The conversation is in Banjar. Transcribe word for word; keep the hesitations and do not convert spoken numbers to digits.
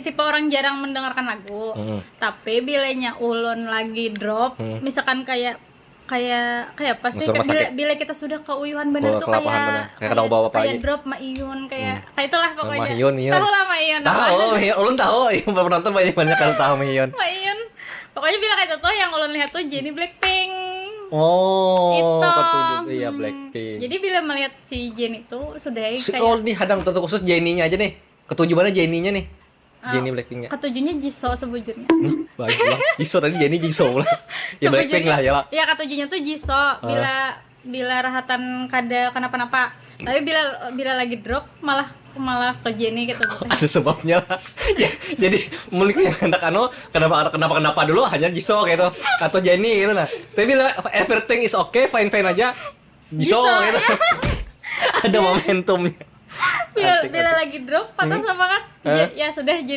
tipe orang jarang mendengarkan lagu. Hmm. Tapi bilanya ulun lagi drop, misalkan kayak kayak kayak apa sih, Masuk rumah bila, sakit. Bila kita sudah keuyuhan bener Ke- tuh, kelapahan kayak bener. Kayak kada bawa apa-apa kayak lagi. Drop Mayun, kayak kayak itulah pokoknya. Mayun, Mayun. Tahu lah Mayun. Tahu, Mayun. Ulun tahu. Iya, penonton banyak banyak kada tahu Mayun. Mayun. Pokoknya bila kayak itu tuh yang ulun lihat tuh Jennie Blackpink. Oh, Itu. Ketujuh, iya, Hmm. Blackpink. Jadi bila melihat si Jennie tuh sudah Si, kayak oh, nih hadang tuh khusus Jennie-nya aja nih. Ketujuh mana Jennie-nya nih? Ah, Jennie Blackpink-nya. Ketujuhnya Jisoo sebujurnya. Bagus lah. Jisoo tadi Jennie Jisoo lah. Ya Blackpink lah ya lah. Ya ketujuhnya tuh Jisoo. Bila bila rahatan kada kenapa-napa. Tapi bila bila lagi drop malah malah ke Jennie gitu. Ada sebabnya lah. Ya, jadi mulik yang hendak anu kenapa kenapa kenapa dulu hanya Jisoo gitu atau Jennie gitu nah. Tapi bila everything is okay, fine fine aja, Jisoo Jisoo, gitu. Ya. Ada momentumnya. Bila, Arti- bila lagi drop patah semangat. Hah? Ya, ya sudah Jennie.